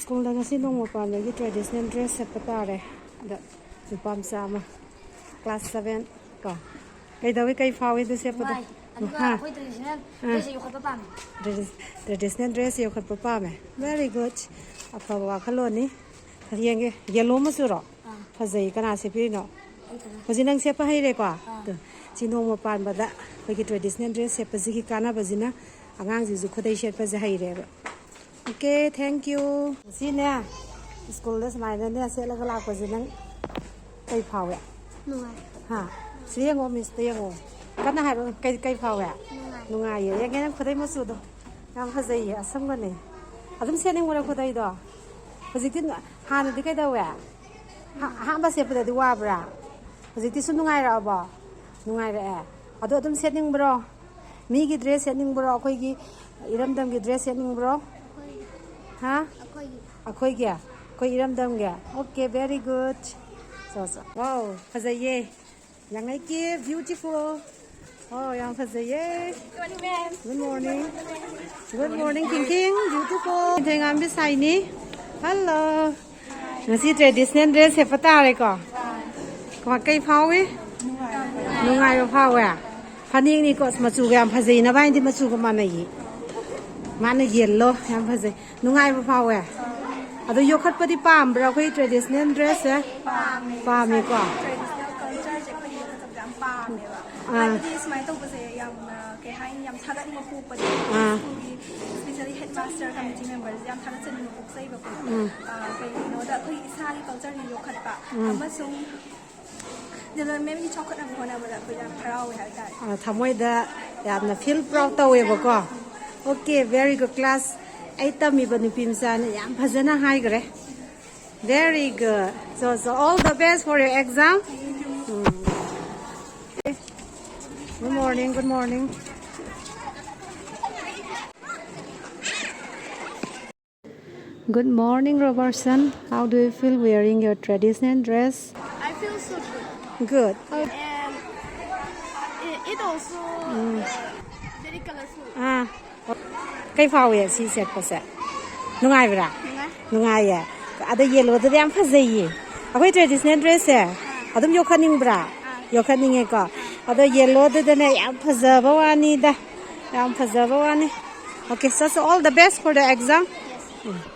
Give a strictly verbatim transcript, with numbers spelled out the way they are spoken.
ꯁ꯭ꯀꯨꯜꯗ ꯉꯁꯤ ꯅꯣꯡꯃ ꯄꯥꯟꯕꯒꯤ traditional dress ꯁꯦꯠꯄ ꯇꯥꯔꯦ꯫ ꯑꯗ ꯅꯨꯄꯥ ꯃꯆꯥ ꯑꯃ, class seven ꯀꯣ꯫ ꯀꯩꯗꯧꯏ, ꯀꯩ ꯐꯥꯎꯏ ꯑꯗꯨ ꯁꯦꯠꯄꯗꯣ? ꯅꯨꯡꯉꯥꯏ꯫ ꯑꯗꯨꯒ ꯍꯥ? ꯑꯩꯈꯣꯏ traditional ꯑꯥ꯫ Dress ꯌꯣꯛꯈꯠꯄ ꯄꯥꯝꯃꯤ꯫ Tradi-, traditional dress ꯌꯣꯛꯈꯠꯄ ꯄꯥꯝꯃꯦ꯫ Very good. ꯑꯐꯕ ꯋꯥꯈꯜꯂꯣꯟꯅꯤ꯫ ꯌꯦꯡꯒꯦ, yellow ꯃꯆꯨꯔꯣ? ꯑꯥ꯫ ꯐꯖꯩ꯫ ꯀꯅꯥ ꯁꯦꯠꯄꯤꯔꯤꯅꯣ? ꯑꯩ ꯈꯛꯇ꯫ ꯍꯧꯖꯤꯛ ꯅꯪ ꯁꯦꯠꯄ ꯍꯩꯔꯦꯀꯣ? ꯑꯥ꯫ ꯑꯗꯣ ꯁꯤ ꯅꯣꯡꯃ ꯄꯥꯟꯕꯗ ꯑꯩꯈꯣꯏꯒꯤ traditional dress ꯁꯦꯠꯄꯁꯤꯒꯤ ꯀꯥꯟꯅꯕꯁꯤꯅ ꯑꯉꯥꯡꯁꯤꯡꯁꯨ ꯈꯨꯗꯩ ꯁꯦꯠꯄꯁꯦ ꯍꯩꯔꯦꯕ꯫ Okay, thank you. ꯁꯤꯅꯦ, ꯁ꯭ꯀꯨꯜꯗ ꯁꯨꯃꯥꯏꯅꯅꯦ ꯁꯦꯠꯂꯒ ꯂꯥꯛꯄꯁꯦ ꯅꯪ ꯀꯩ ꯐꯥꯎꯏ? ꯅꯨꯡꯉꯥꯏ꯫ ꯍꯥ? ꯁꯤ ꯌꯦꯡꯉꯣ, ꯃꯤꯁꯇ ꯌꯦꯡꯉꯣ꯫ ꯀꯟꯅ ꯍꯥꯏꯔꯣ, ꯀꯩ, ꯀꯩ ꯐꯥꯎꯏ? ꯅꯨꯡꯉꯥꯏ꯫ ꯅꯨꯡꯉꯥꯏꯌꯦ꯫ ꯌꯦꯡꯒꯦ ꯅꯪ ꯈꯨꯗꯩ ꯃꯆꯨꯗꯣ꯫ ꯌꯥꯝ ꯐꯖꯩꯌꯦ, ꯑꯁꯪꯕꯅꯦ꯫ ꯑꯗꯨꯝ ꯁꯦꯠꯅꯤꯡꯕ꯭ꯔꯥ ꯈꯨꯗꯩꯗꯣ? ꯍꯧꯖꯤꯛꯇꯤ ꯅ-, ꯍꯥꯟꯅꯗꯤ ꯀꯩꯗꯧꯋꯦ? ꯍꯥ-, ꯑꯍꯥꯟꯕ ꯁꯦꯠꯄꯗꯗꯤ ꯋꯥꯕ꯭ꯔꯥ? ꯍꯧꯖꯤꯛꯇꯤ ꯁꯨꯝ ꯅꯨꯡꯉꯥꯏꯔꯛꯑꯕꯣ? ꯅꯨꯡꯉꯥꯏꯔꯛꯑꯦ꯫ ꯑꯗꯣ ꯑꯗꯨꯝ ꯁꯦꯠꯅꯤꯡꯕ꯭ꯔꯣ? ꯃꯤꯒꯤ dress ꯁꯦꯠꯅꯤꯡꯕ꯭ꯔꯣ? ꯑꯩꯈꯣꯏꯒꯤ ꯏꯔꯝꯗꯝꯒꯤ dress ꯁꯦꯠꯅꯤꯡꯕ꯭ꯔꯣ? ꯍꯥ? ꯑꯩꯈꯣꯏꯒꯤ꯫ ꯑꯩꯈꯣꯏꯒꯤ? ꯑꯩꯈꯣꯏ ꯏꯔꯝꯗꯝꯒꯤ? Okay, very good. ꯆꯣ, ꯆꯣ꯫ Wow, ꯐꯖꯩꯌꯦ꯫ ꯌꯥꯡꯂꯩꯀꯤ, beautiful. Oh, ꯌꯥꯝ ꯐꯖꯩꯌꯦ꯫ Good morning, ma'am. Good morning. Good morning, ꯈꯤꯡꯈꯤꯡ, beautiful. ꯊꯣꯏꯉꯥꯝꯕꯤ ꯁꯥꯏꯅꯤ꯫ Hello. ꯉꯁꯤ traditional dress ꯁꯦꯠꯄ ꯇꯥꯔꯦꯀꯣ? ꯀꯃꯥꯏ, ꯀꯩ ꯐꯥꯎꯏ? ꯅꯨꯡꯉꯥꯏꯕ ꯐꯥꯎꯋꯦ? ꯐꯅꯦꯛꯅꯤꯀꯣ, ꯑꯁ, ꯃꯆꯨꯒ ꯌꯥꯝ ꯐꯖꯩ꯫ ꯅꯕꯥꯏꯅꯤꯗꯤ ꯃꯆꯨꯒ ꯃꯥꯟꯅꯩꯌꯦ꯫ ꯃꯥꯅ yellow, ꯌꯥꯝ ꯐꯖꯩ꯫ ꯅꯨꯡꯉꯥꯏꯕ ꯐꯥꯎꯋꯦ? ꯑꯗꯣ ꯌꯣꯛꯈꯠꯄꯗꯤ ꯄꯥꯝꯕ꯭ꯔꯥ, ꯑꯩꯈꯣꯏ traditional dress ꯁꯦ? ꯄꯥꯝꯃꯦ꯫ ꯄꯥꯝꯃꯦꯀꯣ? Traditional culture ꯁꯦ ꯑꯩꯈꯣꯏꯅ ꯌꯣꯛꯈꯠꯄꯗ ꯌꯥꯝ ꯄꯥꯝꯃꯦꯕ꯫ ꯑꯥ꯫ ꯍꯥꯏꯕꯗꯤ ꯁꯨꯃꯥꯏꯅ ꯇꯧꯕꯁꯦ ꯌꯥꯝꯅ, ꯀꯩ ꯍꯥꯏꯅꯤ, ꯌꯥꯝ ꯊꯥꯒꯠꯅꯤꯡꯕ ꯄꯣꯛꯄꯗꯣ꯫ ꯑꯥ꯫ ꯁ꯭ꯀꯨꯜꯒꯤ, especially headmaster, committee member ꯁꯦ ꯌꯥꯝ ꯊꯥꯒꯠꯆꯅꯤꯡꯕ ꯄꯣꯛꯆꯩꯕꯀꯣ꯫ ꯎꯝ꯫ ꯑꯥ, ꯀꯩꯒꯤꯅꯣꯗ ꯑꯩꯈꯣꯏ ꯏꯁꯥꯒꯤ culture ꯁꯦ ꯌꯣꯛꯈꯠꯄ ꯎꯝ꯫ ꯑꯃꯁꯨꯡ development ꯀꯤ ꯆꯥꯎꯈꯠꯅꯕ ꯍꯣꯠꯅꯕꯗ ꯑꯩꯈꯣꯏ ꯌꯥꯝ ꯍꯔꯥꯎꯋꯦ ꯍꯥꯏꯇꯥꯔꯦ꯫ ꯑ, ꯊꯃꯣꯏꯗ ꯌꯥꯝꯅ feel proud ꯇꯧꯋꯦꯕꯀꯣ꯫ Okay, very good. Class eight ꯇꯝꯃꯤꯕ ꯅꯨꯄꯤ ꯃꯆꯥꯅ ꯌꯥꯝ ꯐꯖꯅ ꯍꯥꯏꯈ꯭ꯔꯦ꯫ Very good. So, so all the best for your exam. Um. Good morning, good morning. Good morning, Robertson. How do you feel wearing your traditional dress? I feel so good. Good. And it, it also, uh, very colorful. ꯑꯥ, ꯀꯩ ꯐꯥꯎꯏ ꯁꯤ ꯁꯦꯠꯄꯁꯦ? ꯅꯨꯡꯉꯥꯏꯕ꯭ꯔꯥ? ꯅꯨꯡꯉꯥꯏꯌꯦ꯫ ꯑꯗꯣ ꯌꯦꯜꯂꯣꯗꯨꯗꯤ ꯌꯥꯝ ꯐꯖꯩꯌꯦ꯫ ꯑꯩꯈꯣꯏ traditional ꯗ꯭ꯔꯦꯁꯁꯦ ꯑꯗꯨꯝ ꯌꯣꯛꯈꯠꯅꯤꯡꯕ꯭ꯔꯥ? ꯌꯣꯛꯈꯠꯅꯤꯡꯉꯦꯀꯣ꯫ ꯑꯗꯣ ꯌꯦꯜꯂꯣꯗꯨꯗꯅꯦ ꯌꯥꯝ ꯐꯖꯕ ꯋꯥꯅꯤꯗ, ꯌꯥꯝ ꯐꯖꯕ ꯋꯥꯅꯤ꯫ Okay, so, so all the best for the exam. Um.